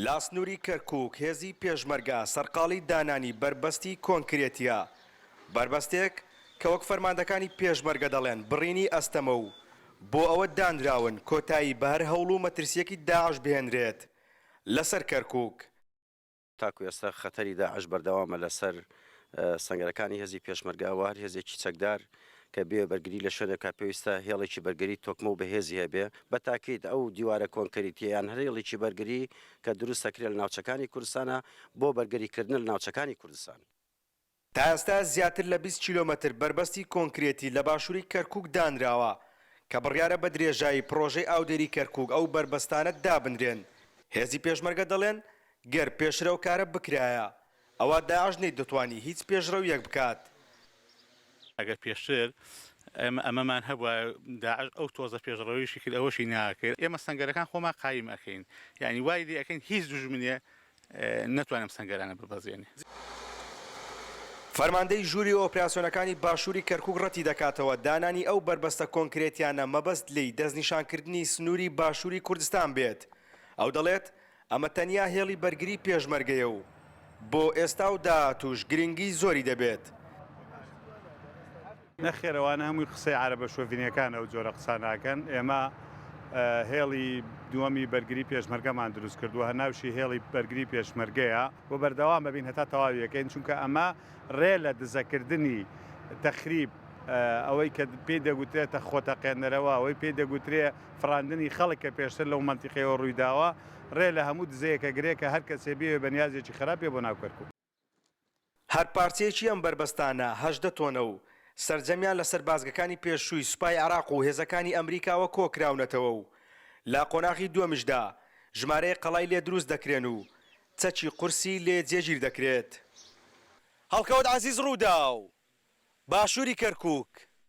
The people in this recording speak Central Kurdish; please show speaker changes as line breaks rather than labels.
لە سنووری کەرکووک هێزی پێشمەرگە سەرقاڵی دانانی بەربەستی کۆنکرێتییە، بەربەستێک کە وەک فەرماندەکانی پێشمەرگە دەڵێن بڕینی ئەستەمە و بۆ ئەوە دانراون کۆتایی بە هەر هەوڵ و مەترسییەکی داعش بهێنرێت لەسەر کەرکووک.
تاکو ئێستا خەتەری داعش بەردەوامە لەسەر سەنگەرەکانی هێزی پێشمەرگە و هەر هێزێکی چەکدار کە بێ بەرگری لە شوێنێک بکات پێویستە هێڵێکی بەرگری تۆکمە و بەهێزی هەبێ، بە تاکید ئەو دیوارە کۆنکریتیە یان هەر هێڵێکی بەرگری کە دروست دەکرێ لە ناوچەکانی کوردستانە بۆ بەرگری کردنە لە ناوچەکانی کوردستان.
تا ئێستا زیاتر لە 20 کیلۆمەتر بەربەستی کۆنکرێتی لە باشووری کەرکووک دانراوە، کە بڕیارە بە درێژایی پڕۆژەی ئاودێری کەرکووک ئەو بەربەستانە دابنرێن. هێزی پێشمەرگە دەڵێن، گەر پێشتر ئەو کارە بکرایە، ئەوا داعش نەیدەتوانی هیچ پێشڕەوییەک بکات.
ئەگەر پێشتر ئێمە ئەمەمان هەبوایە، داعش ئەو تۆزە پێشڕەویشی کرد ئەوەشی ناکرد. ئێمە سەنگەرەکان خۆمان قایم ئەکەین، یانی وای لێ ئەکەین هیچ دوژمنێ نەتوانێ ئەم سەنگەرانە ببەزێنێ.
فەرماندەی ژووری ئۆپراسیۆنەکانی باشووری کەرکووک ڕەتیدەکاتەوە دانانی ئەو بەربەستە کۆنکرێتیانە مەبەست لێی دەستنیشانکردنی سنووری باشووری کوردستان بێت. ئەو دەڵێت، ئەمە تەنیا هێڵی بەرگری پێشمەرگەیە و بۆ ئێستا و داهاتووش گرنگی زۆری دەبێت.
نەخێر ئەوانە هەمووی قسەی عەرەبە شۆڤینیەکانە ئەو جۆرە قسانە ئەکەن ئێمە هێڵی دووەمی بەرگری پێشمەرگەمان دروست کردووە هەر ناوشی هێڵی بەرگری پێشمەرگەیە و بەردەوام ئەبین هەتا تەواوی ئەکەین چونکە ئەمە ڕێ لە دزەکردنی تەخریب ئەوەی کە پێی دەگوترێتە خۆتەقێنەرەوە ئەوەی پێی دەگوترێ فڕاندنی خەڵک کە پێشتر لەو مەنتیقەیەوە ڕوویداوە ڕێ لە هەموو دزەیەک ئەگرێ کە هەر کەسێ بیەوێ بە نیازێکی خراپ بێ بۆ ناو کەرکوک.
هەر پارچەیەکی ئەم بەربەستانە 18 تۆنە و سەرجەمیان لە سەربازگەکانی پێشووی سوپای عێراق و هێزەکانی ئەمریکاوە کۆکراونەتەوە و لە قۆناغی دووەمیشدا ژمارەیەک قەڵای لێ دروست دەکرێن و چەکی قورسی لێ جێگیر دەکرێت. هەڵکەوت عەزیز، رووداو، باشووری کەرکووک.